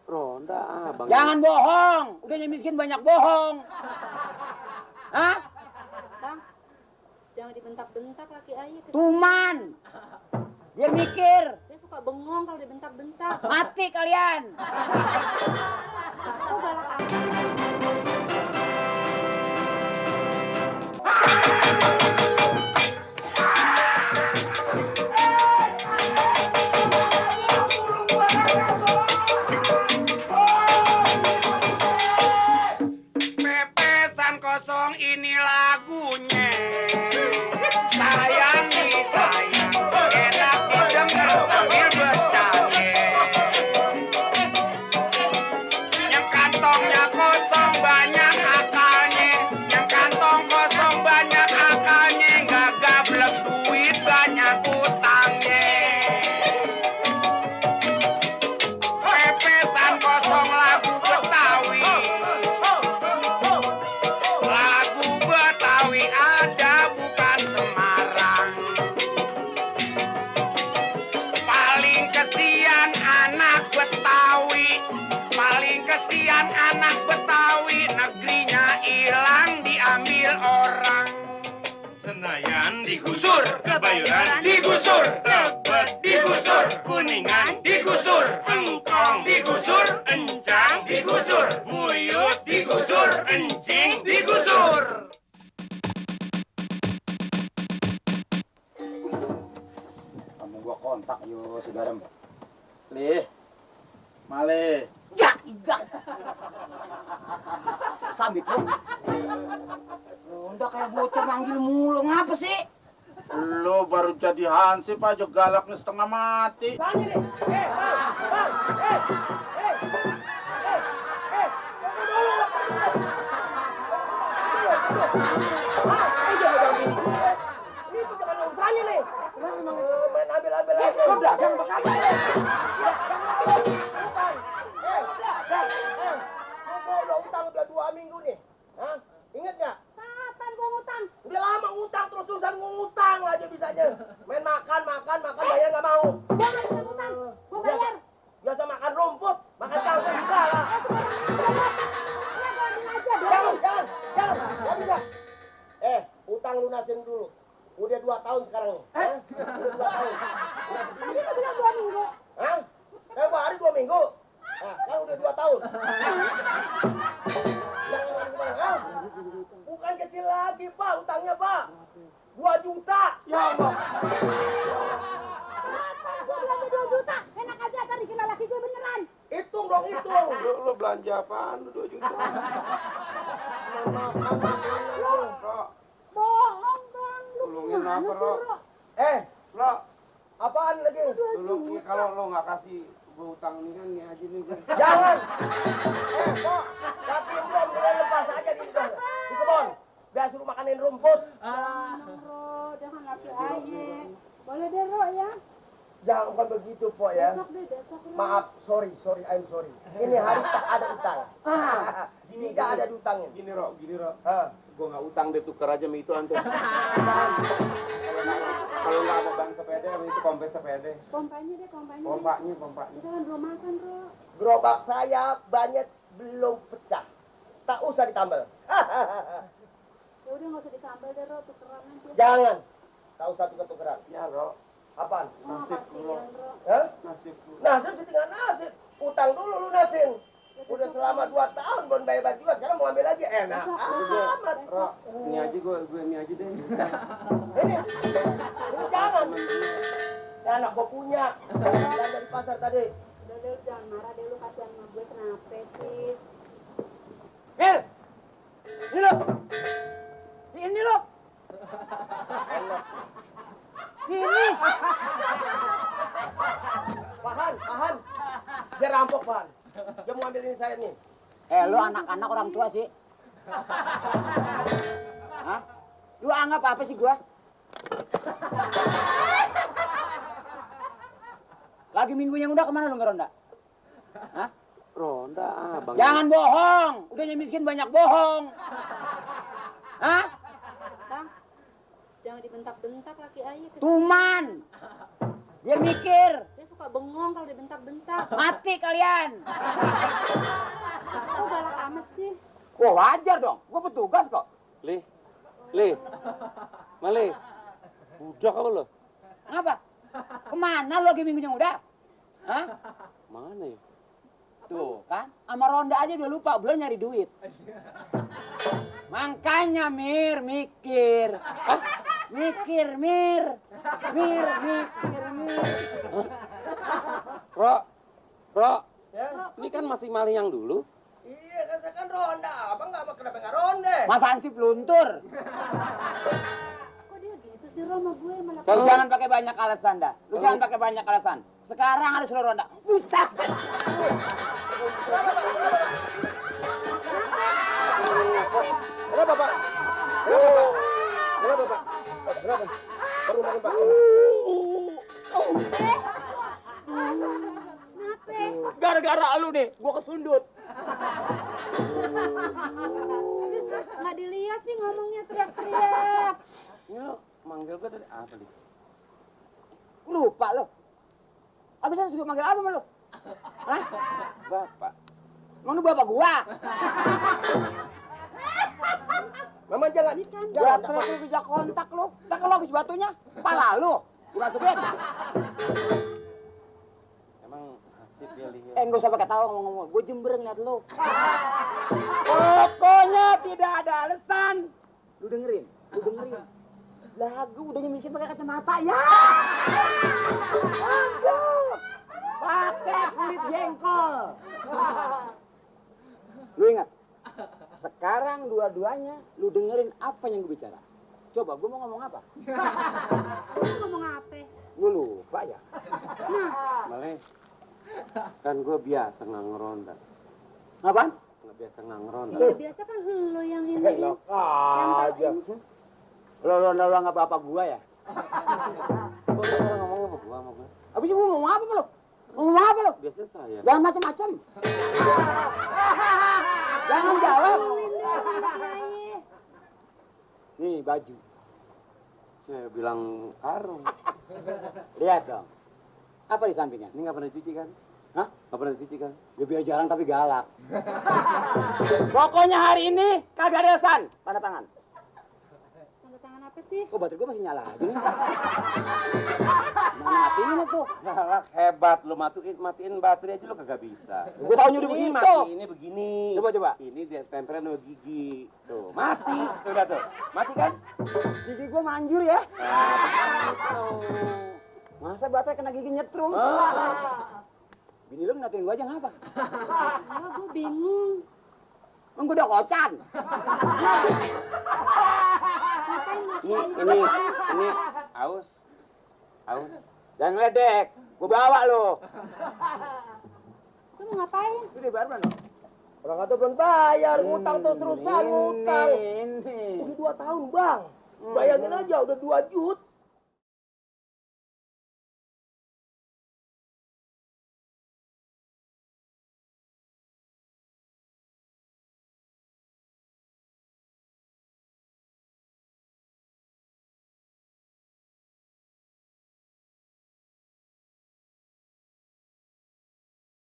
Ronda Bang. Jangan bohong. Udahnya miskin banyak bohong. Hah? Bang, jangan dibentak-bentak laki ayah. Tuman. Biar mikir. Dia suka bengong kalau dibentak-bentak. Mati kalian. Kok galak amat? Pepesan kosong ini lagunya. Sayang nih sayang, enak didengar sambil bercanda. Yang kantongnya kosong banyak akalnya, yang kantong kosong banyak akalnya, nggak gablek duit banyak utangnya. Pepesan kosong lagu Betawi. Lagu Betawi ada bukan Semarang. Paling kesian anak Betawi, paling kesian anak Betawi, negerinya hilang diambil orang. Senayan digusur, Kebayoran digusur, Tebet digusur, Kuningan digusur, Engkong digusur, Encang digusur, Muyut digusur, Encing digusur. Kamu gua kontak yo saudara. Lih. Male. Ya, idak. Sambit lu. Ronda kayak bocah manggil mulu. Ngapa sih? Lu baru jadi hansip aja galaknya setengah mati. Itu jangan urusannya nih. Main ambil-ambil aja. Kau dagang apa kagak? Gua udah utang udah 2 minggu nih. Hah? Ingat nggak? Kapan gua ngutang? Udah lama ngutang terus-terusan ngutang aja bisanya. Main makan, bayar nggak mau. Gua nggak bisa ngutang. Gua bayar. Biasa makan rumput, makan kangkung segala. Jangan, nggak bisa. Utang lunasin dulu. Udah 2 tahun sekarang nih. Hah? Udah 2 tahun. Tadi lu bilang 2 minggu. Hah? Tempo hari 2 minggu. Nah, sekarang udah 2 tahun. Hah? Bukan kecil lagi, Pak, utangnya, Pak. 2 juta. Ya Allah. Gua belanja 2 juta. Enak aja ntar dikira laki gue beneran. Hitung dong, hitung. Lu belanja apaan? 2 juta. Rok, Bohong, Bang. Lu tolongin gimana apa, sih, Rok? Bro? Rok, Apaan lagi? tolong kalau lo nggak kasih gua utang ini kan nih aja nih gua. Jangan. Kok, tapi belum boleh lepas aja di kebun. Biar suruh makanin rumput. Jangan, Bro. Jangan laki ayah. Boleh deh, Bro, ya. Jangan bukan begitu, Po ya. Besok deh, besok. Bro. Maaf, sorry, I'm sorry. Ini hari tak ada utang. Gini, tak ada diutangin. Gini, Rok. Hah? Gua nggak utang deh, tuker aja sama itu antum. Kalau nggak mau bang sepeda, sama itu kompres sepeda. Pompanya deh, pompanya. Pompanya. Kita kan belum makan, Bro. Gerobak saya banyak belum pecah. Tak usah ditambal. Ya udah nggak usah ditambal deh, Bro. Tukeran aja. Jangan. Tak usah tuker-tukeran. Ya, Rok. Apaan? Oh, kasihan, Bro. Hah? Nasib lu. Nasib sih tinggal nasib. Utang dulu lunasin. Udah selama 2 tahun belum bayar juga, sekarang mau ambil lagi. Enak amat. Rok, ini aja gue ini aja deh. Ini jangan. Ya anak gua punya. Dan dari pasar tadi. Udah deh, lu jangan marah deh. Lu kasihan sama gue. Kenapa sih? Mil. Ini lo. Ini lo. Sini. Pahan. Dia rampok, Pahan. Dia mau ambil ini saya nih. Lu anak-anak orang tua sih. Hah? Lu anggap apa sih gua? Lagi minggunya udah kemana lu ngeronda? Hah? Ronda Bang. Jangan bohong. Udahnya miskin banyak bohong. Hah? Bang, jangan dibentak-bentak laki ayah. Tuman. Biar mikir. Dia suka bengong kalau dibentak-bentak. Mati kalian. Kok galak amat sih? Wah wajar dong, gue petugas kok. Le, Male, budak apa lo? Ngapa? Kemana lo lagi minggu yang udah? Hah? Mana ya? Tuh kan, sama ronda aja udah lupa, belum nyari duit. Makanya mikir. Hah? Mikir. Bro, Ya. ini kan masih maling yang dulu. Iya kan saya kan ronda. Abang kenapa nggak ronde? Mas Ansip luntur. Kok dia gitu sih Ro sama gue malah. Lu jangan pakai banyak alasan dah. Lu jangan pakai banyak alasan. Sekarang harus lu ronda. Buset. Kenapa Pak? Kenapa? Baru makan Pak. Kenapa? Gara-gara lu nih, gua kesundut. Habis nggak dilihat sih ngomongnya teriak-teriak. Ini lo manggil gue tadi apa nih? Lupa lo. Abisan suka manggil apa sama lu? Hah? Bapak. Emang lu bapak gua? Mama jangan. Gua terus lu bisa kontak lu. Tak kalau habis batunya, pala lu. Gua masukin. Emang Hasib ya lihat. Enggak usah pakai tawa ngomong-ngomong. Gua jembreng liat lu. Pokoknya tidak ada alasan. Lu dengerin. Lagu udah miskin pakai kacamata ya. Aduh. Pakai kulit jengkol. Lu ingat? Sekarang dua-duanya lu dengerin apa yang gue bicara. Coba gue mau ngomong apa? Lu ngomong apa? Gue lupa ya. Male, kan gue biasa nggak ngeronda. Apaan? Nggak biasa nggak ngeronda. Iya biasa kan lu yang ini. Enak aja. Lo nggak bapak gua ya? Kok lu orang ngomong apa gua sama gue? Abis itu mau ngomong apa lo? Mau ngomong apa lo? Biasa saya. Jangan macam-macam. Jangan jawab. Nih baju. Saya bilang karung. Lihat dong. Apa di sampingnya? Ini nggak pernah cuci kan? Hah? Nggak pernah cuci kan? Ya biar jarang tapi galak. Pokoknya hari ini kagak ada alasan. Tanda tangan. Tanda tangan apa sih? Kok baterai gua masih nyala aja nih? Mana matiin tuh? Galak hebat lu matiin baterai aja lu kagak bisa. Gua taunya udah Ini begitu. mati, ini begini. Coba. Ini dia tempelin sama gigi. Tuh, mati. Tuh udah tuh. Mati kan? Gigi gua manjur ya. Tuh. Masa baterai kena gigi nyetrum? Bini lu ngeliatin gua aja ngapa? Ya gue bingung. Emang gua udah kocan. Ini aus. Jangan ngeledek. Gua bawa lo. Lu mau ngapain? Udah bayar mana? Orang kata belum bayar, utang tuh terusan utang. Ini. Udah 2 tahun bang. Bayangin aja udah 2 juta.